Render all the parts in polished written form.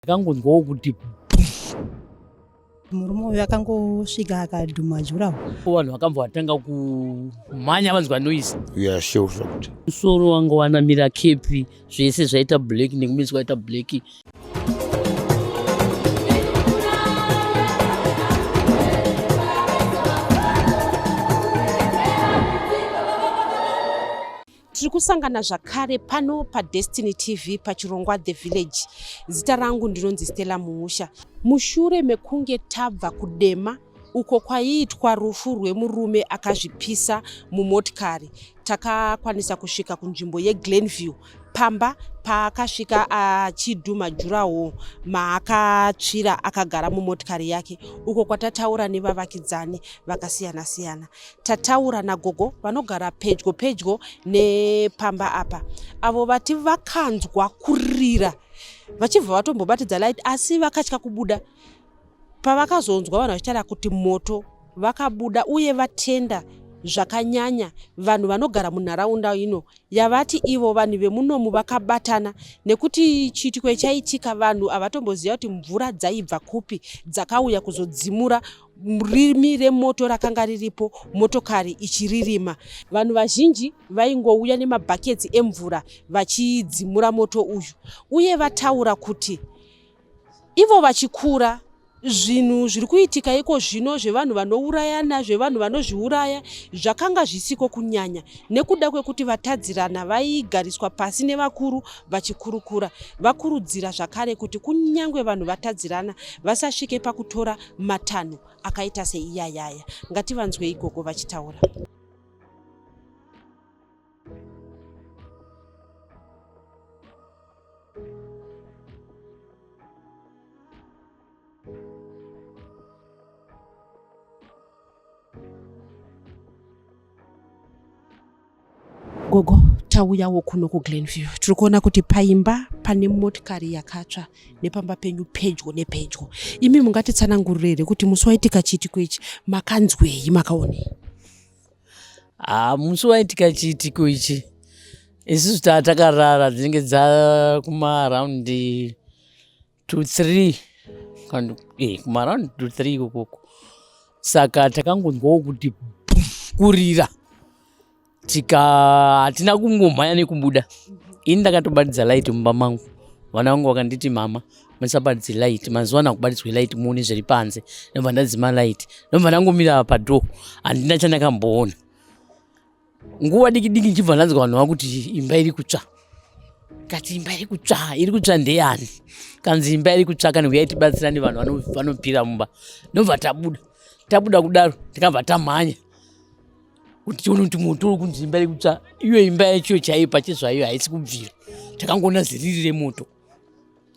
Ndakangonzwawo kuti Murume uyu akangosvika akadhuma juraho. Vanhu vakabva vatanga kumhanya vanzwa noise. We are shell shocked. Musoro wanga wanamira kepi zvese zvaita black nekumeso kwaita black. Tiri kusangana zvakare pano paDestiny TV pachirongwa The Village. Zita rangu ndinonzi Stella Muusha. Mushure mekunge tabva kuDema uko kwaiitwa rufu rwemurume akazvipisa mumotikari, takakwanisa kusvika kunzvimbo yeGlenview pamba paakasvika achidhumha jurawo maakatsvira akagara mumotikari yake uko kwatataura nevavakidzani vakasiyana siyana. Tataura nagogo vanogara pedyo pedyo nepamba apa avo vati vakanzwa kurira vachibva vatombobatidza light asi vakatya kubuda. Pavakazonzwa vanhu vachitaura kuti moto vakabuda uye vatenda zvakanyanya vanhu vanogara munharaunda ino yavati ivo vanhu vemunomu vakabatana nekuti chiitiko chaitika vanhu havatomboziva kuti mvura dzaibva kupi dzakauya kuzodzimura rimi remoto rakanga riripo motokari ichiririma. Vanhu vazhinji vaingouya nemabhaketsi emvura vachidzimura moto uyu uye vataura kuti ivo vachikura zvinhu zviri kuitika iko zvino zvevanhu vanourayana zvevanhu vanozviuraya zvakanga zvisiko kunyanya nekuda kwekuti vatadzirana vaigariswa pasi nevakuru vachikurukura. Vakurudzira zvakare kuti kunyange vanhu vatadzirana vasasvike pakutora matanho akaita seiyayaya. Ngativanzwei gogo vachitaura. Gogo, tauyawo kuno kuGlenview. Tiri kuona kuti paimba pane motikari yakatsva nepamba penyu pedyo nepedyo. Imi mungatitsanangurire here kuti musi waitika chiitiko ichi makanzwei, makaonei? Ah, musi waitika chiitiko ichi isusu taa takarara dzinenge dza kumaraundi 2 3 kana eh, kumaraundi 2 3 ikokoko saka takangonzwawo kuti kurira tika hatina kungomhanya nekubuda ini ndakatobatidza light mumba mangu vana vangu vakanditi mama musabatidze light mazuva ano hakubatidzwe light muone zviri panze ndobva ndadzima light ndobva ndangomira padoor handina chandakamboona nguva diki diki ndichibva ndanzwa vanhu vakuti imba iri kutsva kati imba iri kutsva iri kutsva ndeyani kanzi imba iri kutsva kani huyai tibatsirane vanhu vanopira mumba ndobva tabuda tabuda kudaro tikabva tamhanya kuti tione kuti moto uri kunzi imba iri kutsva iyo imba yacho chaiyo pachezvayo haisi kubvira takangoona ziriri remoto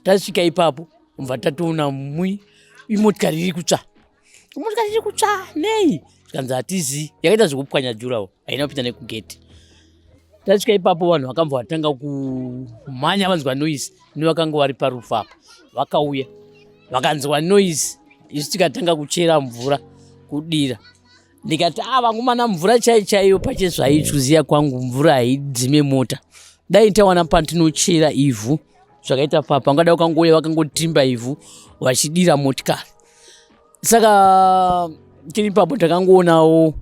tasvika ipapo bva tatoona mui imotikari iri kutsva motikari iri kutsva nei zvikanzi hatizi yakaita zvekupwanya jurawo haina kupinda nekugeti tasvika ipapo vanhu vakambva vatanga kumhanya vanzwa noise nevakanga vari parufu apa vakauya vakanzwa noise isu tikatanga kuchera mvura kudira ndikati a ah, vangomana mvura chai chaiyo pachezvaitsvuziya kwangu mvura haidzime mota dai tawana pandinochera ivhu zvakaita papa ungada ukangouya vakangotimba ivhu vachidira motikari saka tiri ipapo takangoonawo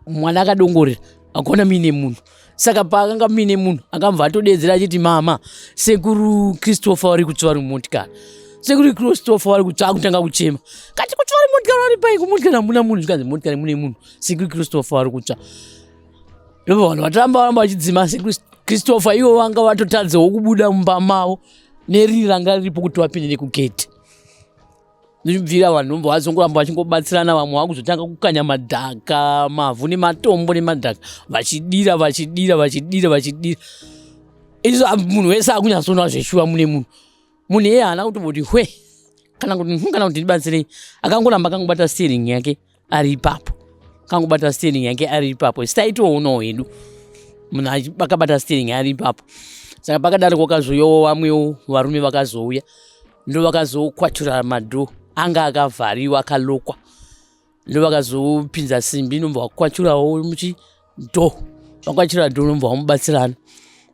mwana akadongorera akaona muine munhu saka paakanga muine munhu akambva atodedzera achiti mama sekuru christopher vari kutsva vari mumotikari sekuru christopher vari kutsva akutanga kuchema kati kutsva vari motikari vari pai kumotikari hamuna munhu zvikanzi motikari mune munhu sekuru christopher vari kutsva ndobva vanhu vatamba varamba vachidzima sekuru christopher ivo vanga vatotadzawo kubuda mumba mavo neriri ranga riripo kuti vapinde nekugate Zvichibvira vanhu vobva vazongoramba vachingobatsirana vamwe vakuzotanga kukanya madhaka mavhu nematombo nemadhaka vachidira vachidira vachidira vachidira izvo munhu wese akunyatsoona zveshuwa mune munhu munhu iye haana kutomboti hwe kana kuti hm, kana kuti ndibatsirei akangoramba akangobata steering yake ari ipapo akangobata steering yake ari ipapo isu taitoonawo hedu munhu akabata steering ari ipapo saka pakadaro kwakazouyawo vamwewo varume vakazouya ndo vakazokwatura madhoo anga akavhariwa akalokwa ndo vakazopinza simbi inobva vakwachurawo muchi dho vakwachura dho nobva vamubatsirana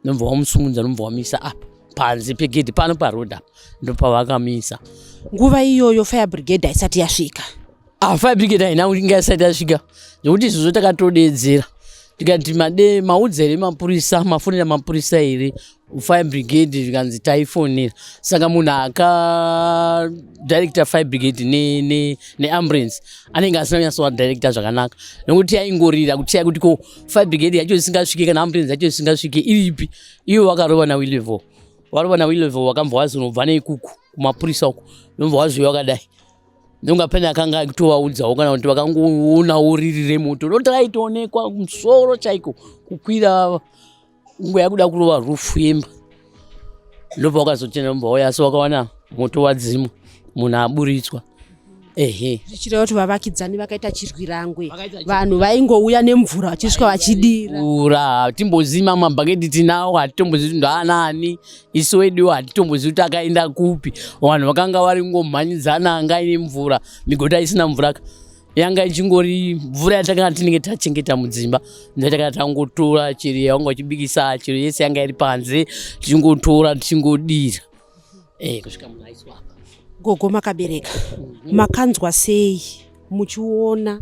nobva vamusumudza nobva vamisa apa Panze pegedhi pano paroad apa ndopavakamisa. Nguva iyoyo fire brigade haisati yasvika. Ah, fire brigade haina kunge isati yasvika, zvekuti izvozvo takatodedzera tikati made maudza here mapurisa, mafonera mapurisa here fire brigade? Zvikanzi taifonera. Saka munhu akadirecta fire brigade neambulance anenge asina kunyatsovadirecta zvakanaka, nekuti aingorira kuti kuti ko fire brigade yacho isingasvike kana ambulance yacho isingasvike iripi? Ivo vakarova naWillevo, varova naWillevo, vakambva vazonobva neikuku kumapurisa uku, nobva vazouya vakadai. Ndonga pane akanga akutovaudzawo kana kuti vakangoonawo riri remoto roti raitoonekwa musoro chaiko kukwira nguva yakuda kurova rufu yemba. Ndobva wakazotenda mbva wauya, asi wakawana moto wadzimwa, munhu aburitswa, ehe. Zvichireva kuti vavakidzani vakaita chirwirangwe, vanhu vaingouya nemvura vachisvika vachidira. Ura hatimbozii, mabhaketi tinawo, hatitombozivi kuti ndoanani. Isu weduwo hatitombozivi kuti akaenda kupi. Vanhu vakanga vari ngomhanyidzana, anga aine mvura, migota isina mvura ka, yanga ichingori mvura yatakanga tinenge tachengeta mudzimba, ndotakanga tangotora chero yawanga uchibikisa, chero yese yanga iri panze, tichingotora tichingodira kusvika munhu aiswa apa. Gogo, makabereka, makanzwa sei muchiona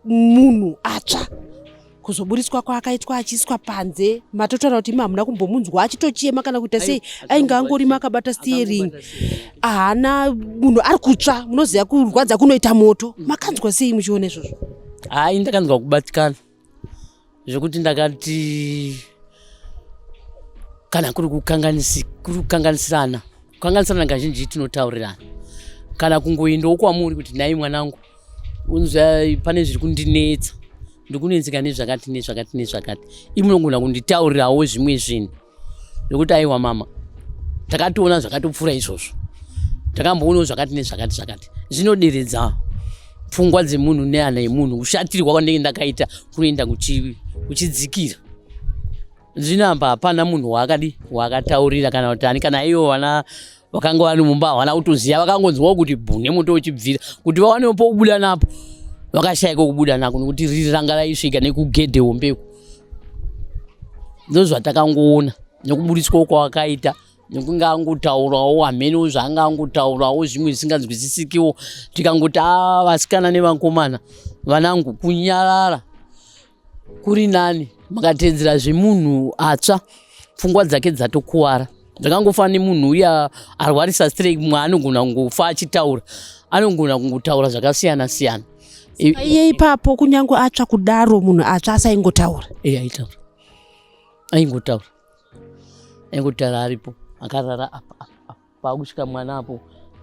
munhu atsva, kuzoburitswa kwaakaitwa achiiswa panze? Matotaura kuti imi hamuna kumbomunzwa achitochema kana kuita sei, ainge angorima akabata steering, haana munhu ari kutsva. Munoziva kurwadza kunoita moto. Makanzwa sei muchiona izvozvo? Hai, ndakanzwa kubatikana zvekuti ndakati kana kuri kukanganisirana, kukanganisirana kazhinji tinotaurirana, kana kungoendawo kwamuri kuti, "Nhai mwanangu, unzwa, pane zviri kundinetsa, ndikunetseka nezvakati nezvakati nezvakati." Imunogona kunditaurirawo zvimwe zvinhu zvekuti, "Aiwa mama, takatoona zvakatopfuura izvozvo, takamboonawo zvakati nezvakati zvakati." Zvinoderedza pfungwa dzemunhu nehana yemunhu. Kushatirwa kwandinenge ndakaita kunoenda kuchidzikira. Zvinamba hapana munhu waakadi waakataurira kana kuti ani, kana ivo vana vakanga vari mumba havana kutoziva. Vakangonzwawo kuti bhu nemoto uchibvira, kuti vawanewo pokubuda napo vakashayika kubuda nako, nekuti riri ranga raisvika nekugedhe hombeko. Ndozvatakangoona nekuburitswawo kwavakaita, nekunge angotaurawo hameno zvaanga angotaurawo zvimwe zvisinganzwisisikiwo. Tikangoti, "A, vasikana nevakomana vanangu, kunyarara kuri nani. Makatedzera zvemunhu atsva, pfungwa dzake dzatokuwara. Zvakangofanana nemunhu uya arwarisa stress, mumwe anogona kungofa achitaura, anogona kungotaura zvakasiyana siyana." Iye ipapo, kunyange atsva kudaro, munhu atsva asaingotaura? E, aitaura, aingotaura, aingotaura aripo akarara apa apa apa. Paakusvika mwana apo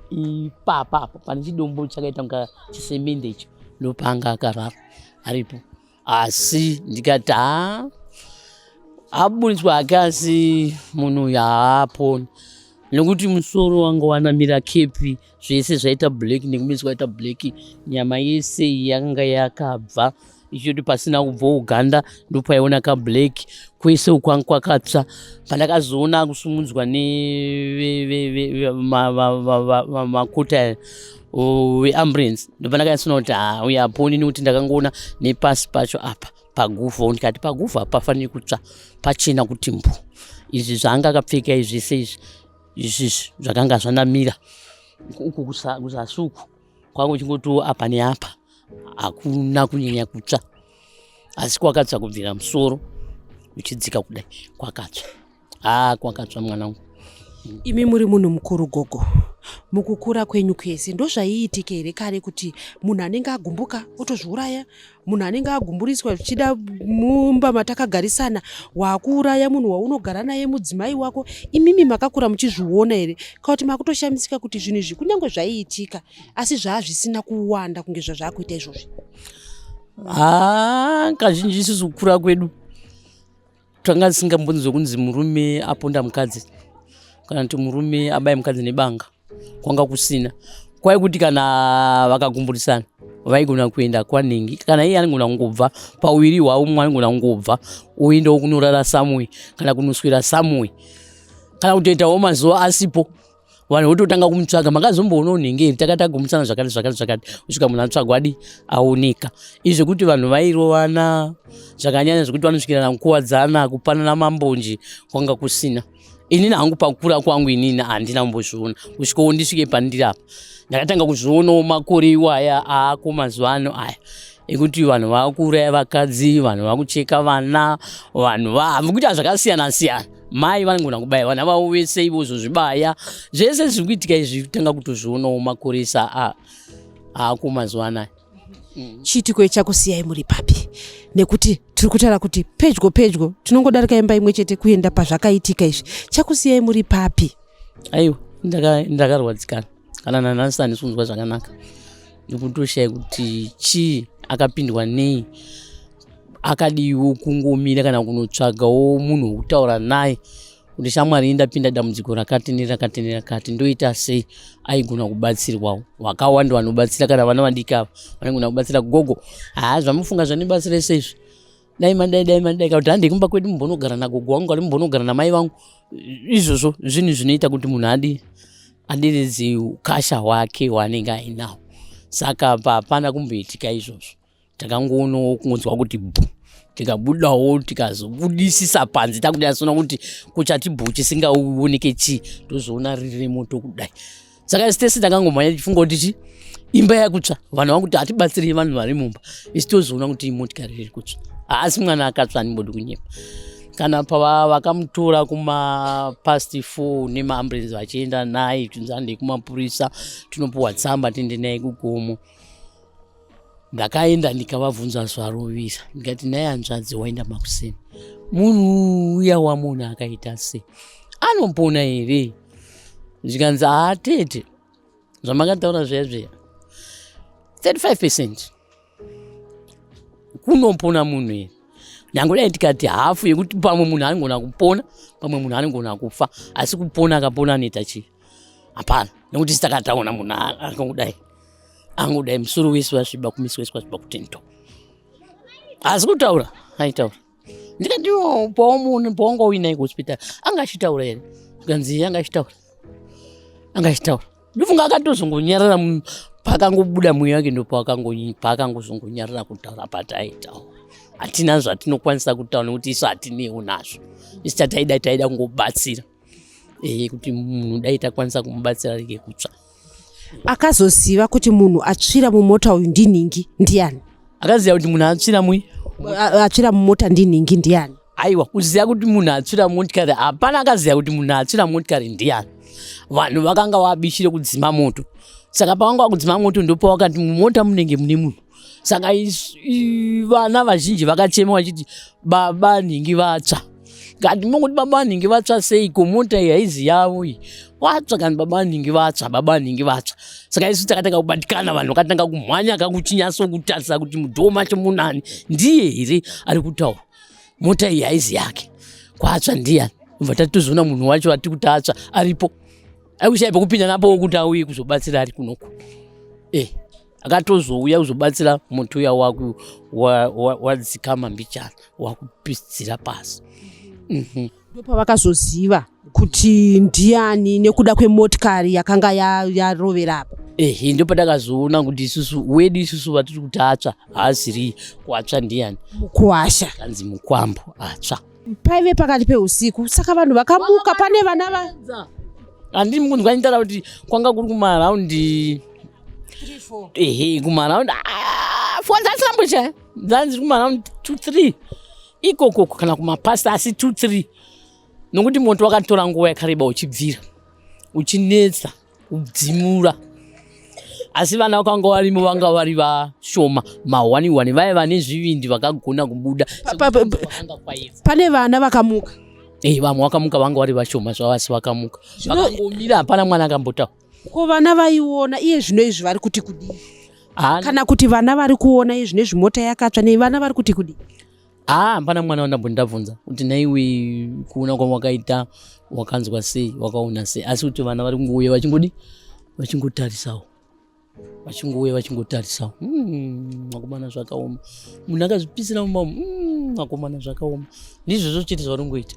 ipapa apo pane chidombo chakaita kunga chisemende icho, ndopaanga akarara aripo. Asi ndikati, ha, aburitswa hake, asi munhu uyu haaponi, nekuti musoro wanga wanamira kepi, zvese zvaita black, nekumeso kwaita black, nyama yese iyi yakanga yakabva ichitoti pasina kubva uganda, ndopaiona kablack kwese uku kwakatsva. Pandakazoona kusumudzwa nemakota veambulance, ndopandakanyatsoona kuti ha, uyu haponi, nekuti ndakangoona nepasi pacho apa paguvhu. Ndikati paguvhu hapafaniri kutsva, pachena kuti mbu. Izvi zvaanga akapfeka izvi zvese izvi izvizvi zvakanga zvanamira uku kuzasi uku, kwanga uchingotiwo apa neapa hakuna kunyanya kutsva, asi kwakatsva kubvira musoro uchidzika kudai kwakatsva. Ha, kwakatsva mwanangu. Imi muri munhu mukuru, gogo. Mukukura kwenyu kwese, ndozvaiitika here kare kuti munhu anenge agumbuka otozviuraya, munhu anenge agumburiswa zvichida mumba matakagarisana, waakuuraya munhu waunogara naye, mudzimai wako? Imimi makakura muchizviona here, kana kuti makutoshamisika kuti zvinhu izvi kunyange zvaiitika, asi zvaa zvisina kuwanda kunge zvazvaakuita izvozvi? Ha, kazhinji isusu kukura kwedu tanga tisingambonzwe kunzi murume aponda mukadzi kana kuti murume abaya mukadzi nebanga. Kwanga kusina. Kwai kuti kana vakagumburisana vaigona kuenda kwanhingi, kana iye anogona kungobva pauviri hwavo, mumwe anogona kungobva oendawo kunorara samwe kana kunoswera samwe kana kutoitawo mazuva asipo, vanhu vototanga kumutsvaga, "Makazomboonawo nhingi here? Takati agumbusana zvakati zvakati zvakati," kusvika munhu atsvagwa adi aoneka. Izvi zvekuti vanhu vairovana zvakanyanya zvekuti vanosvikirana kukuwadzana, kupanana mambonje, kwanga kusina. Inini hangu pakukura kwangu inini handina kumbozviona kusvikawo ndisvike pandiri apa. Ndakatanga kuzvionawo makore iwaya aako mazuva ano aya ekuti vanhu vakuuraya vakadzi, vanhu vakucheka vana, vanhu vakuita zvakasiyana siyana. Mai vanogona kubaya vana vavo vese ivo zvozvibaya zvese zviri kuitika izvi kutanga kutozvionawo makore esa aako mazuva anaya. Chiitiko ichi chakusiyai muri papi? Nekuti tiri kutaura kuti pedyo pedyo tinongodarika imba imwe chete kuenda pazvakaitika izvi. Chakusiyai muri papi? Aiwa, ndakarwadzikana kana nanhasi handisi kunzwa zvakanaka nekutoshaya kuti chii akapindwa nei, akadiwo kungomira kana kunotsvagawo munhu wekutaura naye kuti shamwari ndapinda dambudziko rakati nerakati nerakati ndoita sei. Aigona kubatsirwawo, vakawanda vanobatsira kana vana vadiki ava vanogona kubatsira. Gogo, haa zvamufunga zvandibatsira seizvi, dai madai dai madai kana kuti handei kumba kwedu mumbonogara nagogo wangu kana mumbonogara namai vangu. Izvozvo zvinhu zvinoita kuti munhu adi aderedze ukasha hwake hwaanenge ainawo. Saka hapana kumboitika izvozvo, takangoonawo kungonzwa kuti bhu, tikabudawo tikazobudisisa panze takuda kuti kuchati bhu chisingaoneke chii, tozoona riri remoto kudai. Saka isi tese takangomhanya tichifunga kuti chi imba yakutsva, vanhu vakuti hatibatsirei vanhu vari mumba, isi tozoona kuti imotikari riri kutsva. Haasi mwana akatsva, andimbodi kunyepa. Kana pava vakamutora kumapast 4 nemaambulensi vachienda naye, chinzi handei kumapurisa tinopiwa tsamba tiende naye kugomo. Ndakaenda ndikavabvunza zvarovisa, ndikati naye hanzvadzi waenda makuseni, munhu uya wamunhu akaita sei, anopona here? Zvikanzi haatete, zvamakataura zviya zviya 35% kunopona munhu here? Nyange dai tikati hafu yekuti pamwe munhu anogona kupona, pamwe munhu anogona kufa, asi kupona akapona anoita chii? Hapana, nekuti sitakataona munhu akangodai angodai musoro wese wasviba, kumeso wese wasviba kutento, asi kutaura aitaura. Ndikati paunga uinaye kuhospitari anga achitaura here? Zvikanzi anga achitaura, anga achitaura. Ndofunga akatozongonyarara pakangobuda mweya wake, ndo paakangozongonyarara kutaura pataitaura. Hatina zvatinokwanisa kutaura nekuti isu hatinewo nazvo. Isi chataida taida kungobatsira kuti munhu dai takwanisa kumubatsira rege kutsva. Akazoziva kuti munhu atsvira mumota uyu ndinhingi ndiani? Akaziva kuti munhu atsvira mui atsvira mumota ndinhingi ndiani? Aiwa, kuziva kuti munhu atsvira motikari hapana akaziva kuti munhu atsvira motikari ndiani. Vanhu vakanga vabishire kudzima moto, saka pavanga vakudzima moto ndopavakati mumota munenge mune munhu. Saka vana vazhinji vakachema vachiti baba nhingi vatsva. Kati monguti baba nhingi vatsva seiko, mota iyi haizi yavo iyi, watsva kani baba nhingi vatsva, baba nhingi vatsva. Saka isu takatanga kubatikana, vanhu vakatanga kumhanya kakuchinyatsokutarisa kuti mudhoo macho munani, ndiye here ari kutaura, mota iyi haizi yake, kwatsva ndiyani? Ubva tatozoona munhu wacho ati kuti atsva aripo, aikushaya pekupinda napo kuti auye kuzobatsira ari kunoku. Akatozouya kuzobatsira moto uya wadzikama mbichana, wakupisira pasi. Ndopavakazoziva kuti ndiani nekuda kwemotikari yakanga yarovera apa? Ehe, ndopatakazoona kuti isusu wedu isusu vatiri kuti atsva haasiri kuatsva ndiani. Mukwasha. Kanzi mukwambo atsva. Paive pakati peusiku, saka vanhu vakamuka pane vana va Handii mukunzwa nditaura kuti kwanga kuri kumaraundi, ehe, kumaraundi 4 dzasina dzanzi kumaraundi 2 3 ikoko kana kumapasta, asi 2 3, nokuti moto wakatora nguva yakareba uchibvira uchinetsa kudzimura. Asi vana vakanga varimo vanga vari vashoma, mahwani hwani vaiva vane zvivindi vakagona kubuda. Pane vana vakamuka? Vamwe vakamuka, vanga vari vashoma zvavo, asi vakamuka vakangomira, hapana mwana akambotaura. Ko vana vaiona iye zvino izvi vari kuti kudii? Kana kuti vana vari kuona iye zvino izvi mota yakatsva nei, vana vari kuti kudii? Haa, hapana mwana wandambondabvunza kuti naiwe kuona kwawakaita wakanzwa sei, wakaona sei, asi kuti vana vari kungouya vachingodi vachingotarisawo, vachingouya vachingotarisawo. Akomana zvakaoma, munhu akazvipisira mumba umu. Akomana zvakaoma, ndizvozvo chete zvavari kungoita.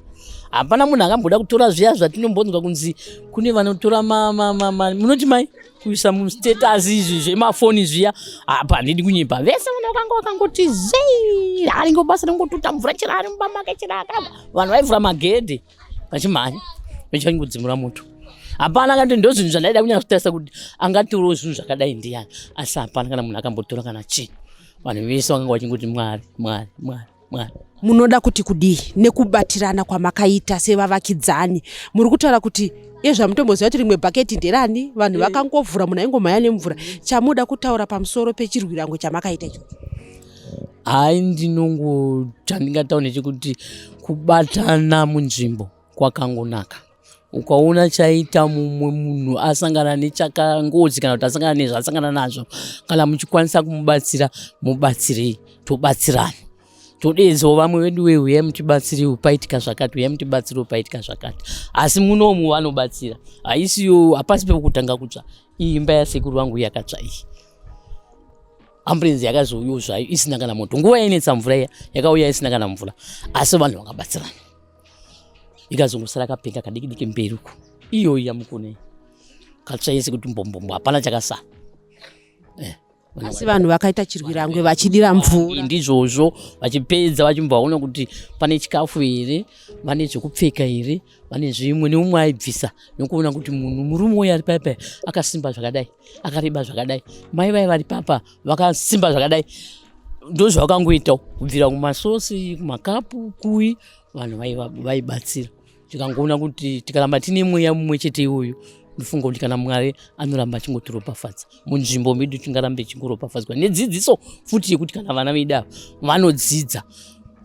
Hapana munhu akamboda kutora zviya zvatinombonzwa kunzi kune vanotora munoti mai kuisa mustatus izvi zvemafoni zviya. Apa handidi kunyepa, vese vanhu vakanga vakangoti zei, haringo basa ringotuta mvura chero ari mumba make chero akabva, vanhu vaivhura magedhe vachimhanya. Vechangodzimura moto. Hapana kana ndo zvinhu zvandaida kunyatsotarisa kuti angatorawo zvinhu zvakadai ndiyani, asi hapana kana munhu akambotora kana chinhu. Vanhu vese vakanga vachingoti Mwari, Mwari, Mwari, Mwari. Munoda kuti kudii nekubatirana kwamakaita sevavakidzani? Muri kutaura kuti iye zvamutomboziva kuti rimwe bhaketi nderani, vanhu vakangovhura, munhu aingomhanya nemvura. Chamuda kutaura pamusoro pechirwirango chamakaita ichocho? Hai, ndinongo chandingataura ndechekuti kubatana munzvimbo kwakangonaka. Ukaona chaita mumwe munhu asangana nechakangozi kana kuti asangana nezvaasangana nazvo, kana muchikwanisa kumubatsira, mubatsirei, tobatsirana. Todeedzawo vamwe vedu wee, uyai mutibatsirewo paitika zvakati, uyai mutibatsirewo paitika zvakati. Asi munomu vanobatsira, haisiyo, hapasi pekutanga kutsva. Iyi imba yasekuru vangu yakatsva iyi. Ambulenzi yakazouyawo zvayo isina kana moto. Nguva yainetsa mvura iya yakauya isina kana mvura, asi vanhu vakabatsirana. Ikazongosara kapenga kadiki diki mberi uko, iyoyi yamukone katsva yese kuti mbombombo, hapana chakasara. Asi vanhu vakaita chirwirangwe vachidira mvura. Ndizvozvo, vachipedza vachimbva vaona kuti pane chikafu here, vane zvekupfeka here, vane zvimwe neumwe aibvisa nekuona kuti munhu murume uyu ari paipa akasimba zvakadai, akareba zvakadai, mai vai vari papa vakasimba zvakadai. Ndozvavakangoitawo kubvira kumasosi, kumakapu, kui vanhu vaibatsira. Tikangoona kuti tikaramba tine mweya mumwe chete iwoyo, ndofunga kuti kana Mwari anoramba achingotiropafadza munzvimbo medu, tingarambe tichingoropafadzwa nedzidziso futi yekuti kana vana vedu ava vanodzidza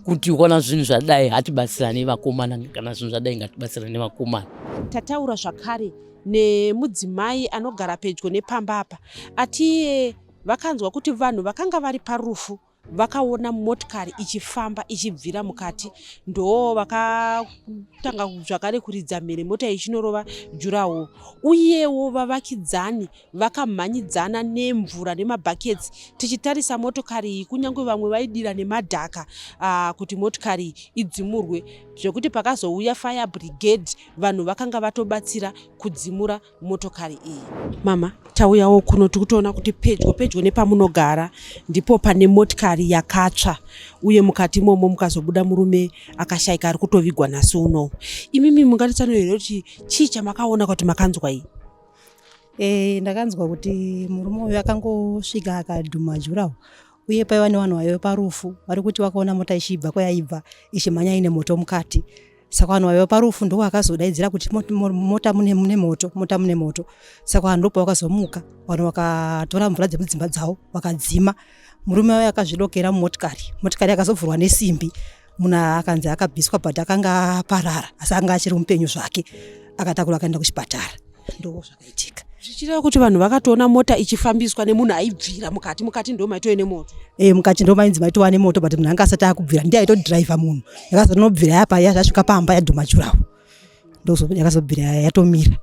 kuti ukaona zvinhu zvadai hatibatsirane vakomana, kana zvinhu zvadai ngatibatsirane vakomana. Tataura zvakare nemudzimai anogara pedyo nepamba apa, atiye vakanzwa kuti vanhu vakanga vari parufu vakaona motikari ichifamba ichibvira mukati, ndo vakatanga zvakare kuridza mhere, mota ichinorova jurawo. Uyewo vavakidzani vakamhanyidzana nemvura nemabhaketsi tichitarisa motokari iyi, kunyange vamwe vaidira nemadhaka kuti motikari idzimurwe, zvekuti pakazouya fire brigade vanhu vakanga vatobatsira kudzimura motokari iyi. Mama, tauyawo kuno tikutoona kuti pedyo pedyo nepamunogara ndipo pane motikari yakatsva, uye mukati imomo mukazobuda murume akashaika ari kutovigwa nhasi unowu. Imimi mungatitsanurire kuti chii chamakaona kuti makanzwa iyi? Ndakanzwa kuti murume uyu akangosvika akadhuma jurawo, uye paiva nevanhu vaive parufu vari kuti vakaona mota ichibva kwayaibva ichimhanya ine moto mukati. Saka vanhu vaiva parufu ndo vakazodaidzira kuti mota mune moto, mota mune moto. Saka vanhu ndopa vakazomuka, vanhu vakatora mvura dzemudzimba dzavo vakadzima. Murume uyu akazvidokera mumotikari, motikari yakazovhurwa nesimbi, munhu akanzi akabviswa but akanga aparara, asi anga achiri mupenyu zvake, akatakurwa akaenda kuchipatara. Ndo zvakaitika. Zvichireva kuti vanhu vakatoona mota ichifambiswa nemunhu aibvira mukati, mukati ndo maitove nemoto. Mukati ndo mainzi maitova nemoto, but munhu anga asati akubvira, ndiye aitodhiraivha munhu. Yakazonobvira yapa yazvasvika pamba yadhuma jurawo, ndo yakazobvira yatomira.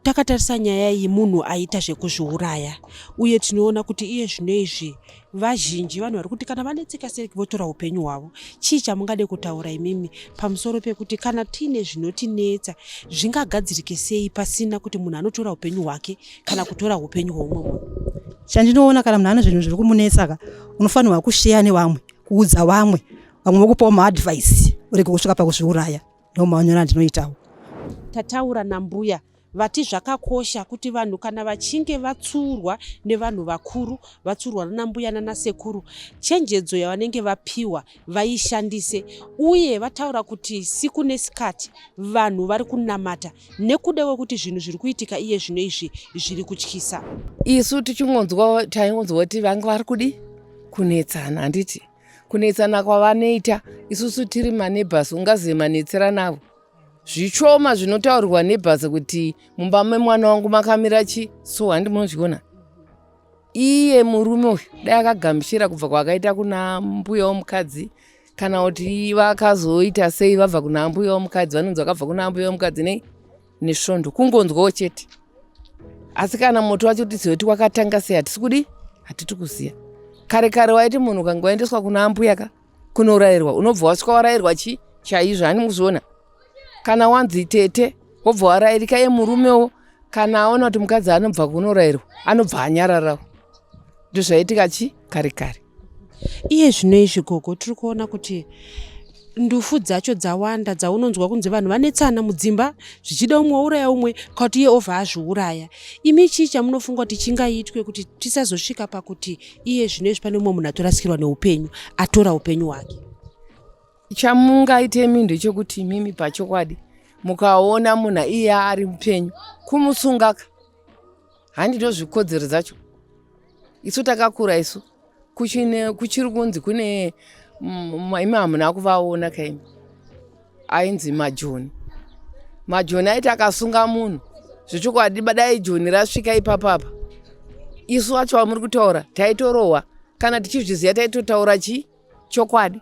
Takatarisa nyaya iyi, munhu aita zvekuzviuraya, uye tinoona kuti iye zvino izvi vazhinji vanhu vari kuti kana vanetseka sei votora upenyu hwavo. Chii chamungade kutaura imimi pamusoro pekuti kana tiine zvinotinetsa zvingagadzirike sei pasina kuti munhu anotora upenyu hwake kana kutora upenyu hweumwe munhu? Chandinoona, kana munhu ane zvinhu zviri kumunetsa ka, unofanirwa kusheya nevamwe, kuudza vamwe, vamwe vokupawo maadvice, urege kusvika pakuzviuraya. Ndo maonero andinoitawo. Tataura nambuya vati zvakakosha kuti vanhu kana vachinge vatsurwa nevanhu vakuru, vatsurwa nanambuya nanasekuru, chenjedzo yavanenge vapiwa vaishandise. Uye vataura kuti siku nesikati vanhu vari kunamata nekuda kwekuti zvinhu zviri kuitika iye zvino izvi zviri kutyisa. Isu tichingonzwa, taingonzwa kuti vanga vari kudi kunetsana, handiti kunetsana kwavanoita, isusu tiri maneighbors ungazive manetserana avo. Zvichoma zvinotaurwa nebhasi kuti mumba memwana wangu makamira chi so, handi munozviona. Iye murume uyu dai akagamuchira kubva kwakaita kuna mbuya womukadzi, kana kuti vakazoita sei vabva kuna mbuya womukadzi, vanonzi vakabva kuna mbuya womukadzi nei nesvondo, kungonzwawo chete. Asi kana moto wacho tizive kuti wakatanga sei, hatisi kudi, hatiti kuziva. Kare kare waiti munhu ukange waendeswa kuna ambuya ka kunorayirwa, unobva wasvika warayirwa chi chaizvo, hani muzviona. Kana wanzi tete wobva warayirika. Iye murumewo kana aona kuti mukadzi anobva kunorayirwa, anobva anyararawo. Ndozvaitika chi kare kare. Iye zvino izvi gogo, tiri kuona kuti Ndufu dzacho dzawanda dzaunonzwa kunzi vanhu vanetsana mudzimba, zvichida umwe wauraya umwe kana kuti iye ovha azviuraya. Imi chii chamunofunga kuti chingaitwe kuti tisazosvika pakuti iye zvino izvi pane mumwe munhu atorasikirwa neupenyu, atora upenyu hwake? Chamungaite imi ndechekuti imimi pachokwadi mukaona munhu iye ari mupenyu kumusungaka, handi ndozvikodzero dzacho. Isu takakura isu kuchine kuchiri kunzi kune imi hamuna kuvaona kaimi, ainzi majoni. Majoni aiti akasunga munhu zvechokwadi, dai joni rasvika ipapapa, isu vacho vamuri kutaura taitorohwa, kana tichizviziva taitotaura chii chokwadi.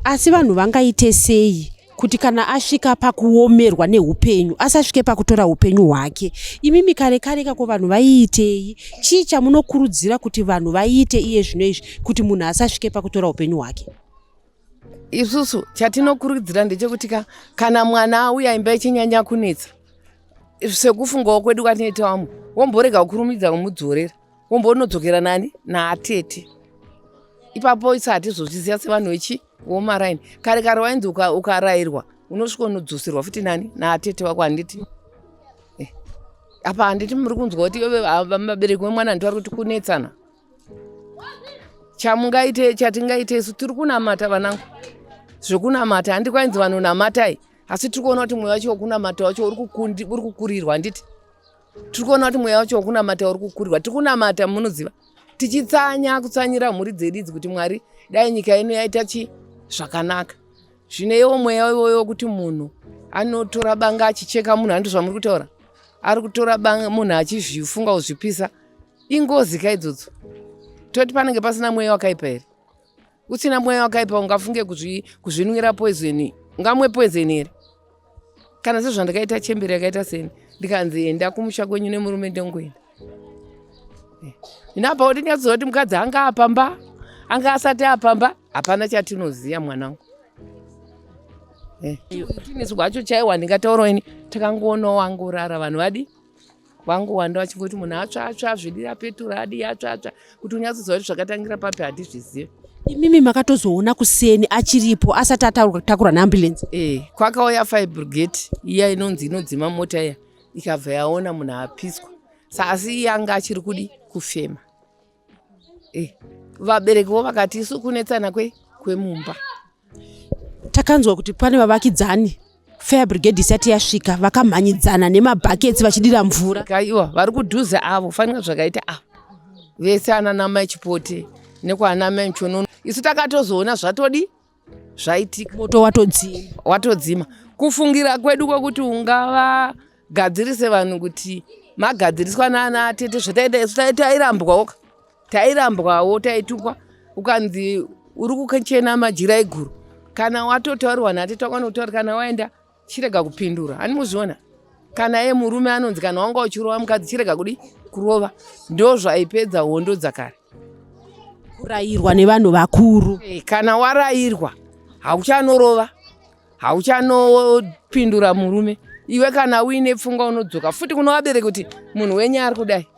Asi vanhu vangaite sei kuti kana asvika pakuomerwa neupenyu asasvike pakutora upenyu hwake? Imimi kare kare kako vanhu vaiitei? Chii chamunokurudzira kuti vanhu vaite iye zvino izvi kuti munhu asasvike pakutora upenyu hwake? Isusu chatinokurudzira ndechekuti kana mwana auya imba ichinyanya kunetsa, sekufungawo kwedu kwatinoita vamwe, womborega kukurumidza kumudzorera, wombonodzokera nani naatete ipapo. Isu hatizozviziva sevanhu vechi womaraini. Kare kare wainzi ukarayirwa unosvika unodzoserwa futi nani naatete wako, handiti? Apa handiti muri kunzwa kuti vabereki vemwana handiti vari kuti kunetsana? Chamungaite, chatingaite isu tiri kunamata vanangu, zvekunamata handi kwainzi vanhu namatai, asi tiri kuona kuti mweya wacho wekunamata wacho uri kukurirwa, handiti? Tiri kuona kuti mweya wacho wekunamata uri kukurirwa. Tiri kunamata, munoziva, tichitsanya, kutsanyira mhuri dzedu idzi kuti Mwari dai nyika ino yaita chi zvakanaka. Zvino iwo mweya iwoyo wekuti munhu anotora banga achicheka munhu, handi zvamuri kutaura, ari kutora banga munhu achizvifunga kuzvipisa, ingozi ka idzodzo. Toti panenge pasina mweya wakaipa here? Usina mweya wakaipa ungafunge kuzvinwira poison? Ungamwe poison here? Kana sezvandakaita chembere yakaita seni, ndikanzi enda kumusha kwenyu nemurume, ndongoenda. Inapa kuti ndinyazoziva kuti mukadzi anga apamba, anga asati apamba, hapana chatinoziva mwanangu. Tinesu kwacho chaiwa ndingataurawo ini, takangoonawo wangorara, vanhu vadi vangowanda vachingoti munhu atsva atsva, azvidira peturu, adi atsva atsva, kuti unyatsoziva kuti zvakatangira papi hatizvizivi. Imimi makatozoona kuseni achiripo asati atakurwa neambulance? Kwakauya fire brigade iya inonzi inodzima mota iya, ikabva yaona munhu apiswa, asi iye anga achiri kudi kufema. Vabereki vo vakati isu kunetsana kwemumba. Takanzwa kuti pane vavakidzani fire brigade isati yasvika vakamhanyidzana nemabhaketsi vachidira mvura. Kaiwa vari kudhuze avo, fanika zvakaita avo vese ana namai Chipote nekwana mai Muchonono. Isu takatozoona zvatodi zvaitika, moto watodzima. Watodzima. Kufungira kwedu kwekuti ungavagadzirise vanhu kuti magadziriswa naana atete, zvataita isu tairambwawo, tairambwawo, taitukwa, ukanzi uri kuchena majira iguru. Kana watotaurirwa natete wakanotaura, kana waenda chirega kupindura, hani muzviona? Kana iye murume anonzi kana wanga uchirova mukadzi chirega kudi kurova. Ndo zvaipedza hondo dzakare, kurayirwa nevanhu vakuru. Kana warayirwa hauchanorova, hauchanopindura murume. Iwe kana uine pfungwa unodzoka futi kuno vabereki kuti munhu wenyu ari kudai.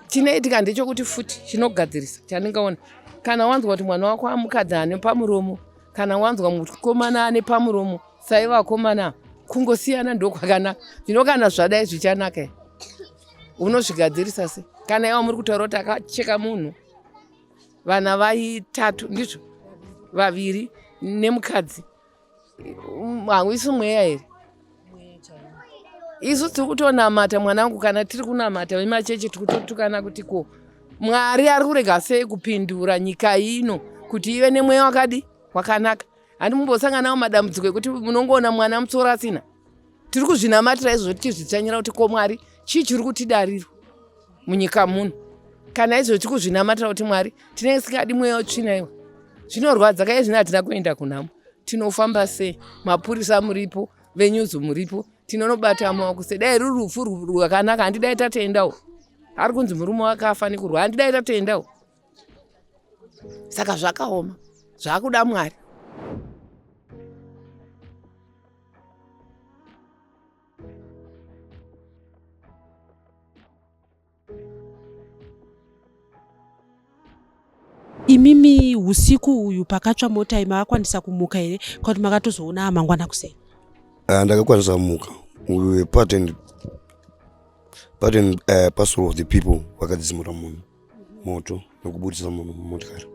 Chinoitika ndechekuti futi chinogadzirisa chandingaona, kana wanzwa kuti mwana wako amukadzi ane pamuromo, kana wanzwa mukomana ane pamuromo, sai vakomana kungosiyana ndokwakanaka. Zvino kana zvadai zvichanaka, unozvigadzirisa se kana iwa muri kutaura kuti akacheka munhu, vana vaitatu, ndizvo, vaviri nemukadzi, hauisi mweya here? Isu tiri kutonamata mwanangu, kana tiri kunamata vemachechi tiri kutotukana kuti ko Mwari ari kurega sei kupindura nyika ino kuti ive nemweya wakadi wakanaka? Handi mumbosanganawo madambudziko ekuti munongoona mwana mutsoro asina? Tiri kuzvinamatira izvozvo tichizvitsanyira kuti ko Mwari chii chiri kutidariro munyika muno? Kana izvo tiri kuzvinamatira kuti Mwari tinenge singadi mweya wetsvina iwa, zvinorwadza. Kai zvino hatina kuenda kunhamo, tinofamba sei? Mapurisa muripo, venyuzu muripo, tinonobata maoko sei? Dai ruri rufu rwakanaka, handidai tatoendawo. Ari kunzi murume wake afa nekurwa, handidai tatoendawo. Saka zvakaoma, zvakuda Mwari. Imimi usiku uyu pakatsva mota iyi makakwanisa kumuka here kana kuti makatozoona mangwana kuseni? Ah, ndakakwanisa kumuka. We were part and parcel of the people vakadzimura munhu moto nokubudisa munhu mumotikari.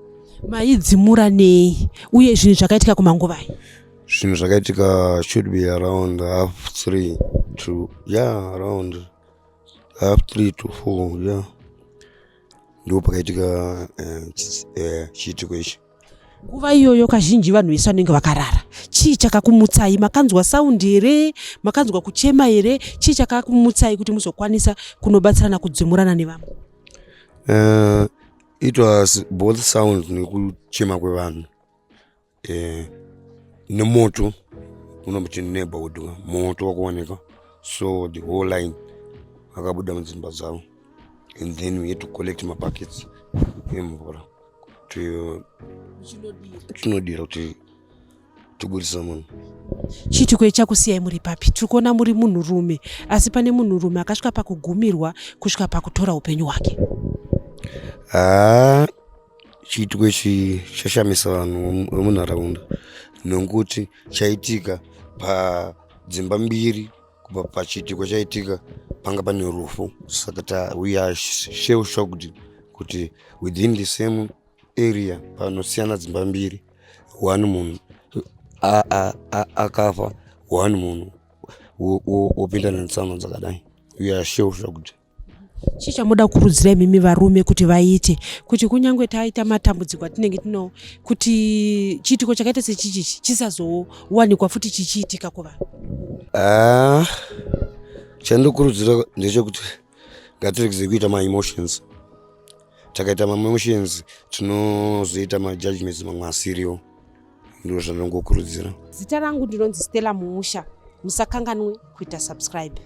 Maidzimura nei uye zvinhu zvakaitika kumanguvai? Zvinhu zvakaitika should be around half three to, yeah, around 2:30 to 4, yeah, ndo pakaitika chiitiko ichi. Nguva iyoyo kazhinji vanhu vese vanenge vakarara. Chii chakakumutsai? Makanzwa sound here? Makanzwa kuchema here? Chii chakakumutsai kuti muzokwanisa kunobatsirana kudzimurana nevamwe? It was both sound nekuchema kwevanhu nemoto unomuti neighborhood moto wakuoneka, so the whole line vakabuda mudzimba dzavo and then we had to collect mabuckets emvura tinodira kuti tibudisa munhu. Chiitiko chakusiyai muri papi? Tiri kuona muri munhurume, asi pane munhurume akasvika pakugumirwa kusvika pakutora upenyu hwake. Haa, chiitiko ichi chashamisa vanhu vemunharaunda nokuti chaitika padzimba mbiri kubva pachiitiko chaitika panga pane rufu, saka we are shell shocked kuti within the same area panosiyana dzimba mbiri, one munhu akafa, one munhu wopinda netsaona dzakadai. We are shell shocked. Chii chamuda kukurudzira imimi varume kuti vaite kuti kunyange taita matambudziko atinenge tinawo, kuti chiitiko chakaita sechichichi chisazowanikwa futi chichiitika kuvanhu? Ah, chandinokurudzira ndechekuti ngatiregedze kuita maemotions. Takaita maemotions tinozoita majudgments mamwe asiriwo. Ndo zvandinongokurudzira. Zita rangu ndinonzi Stella Muusha. Musakanganwe kuita subscribe.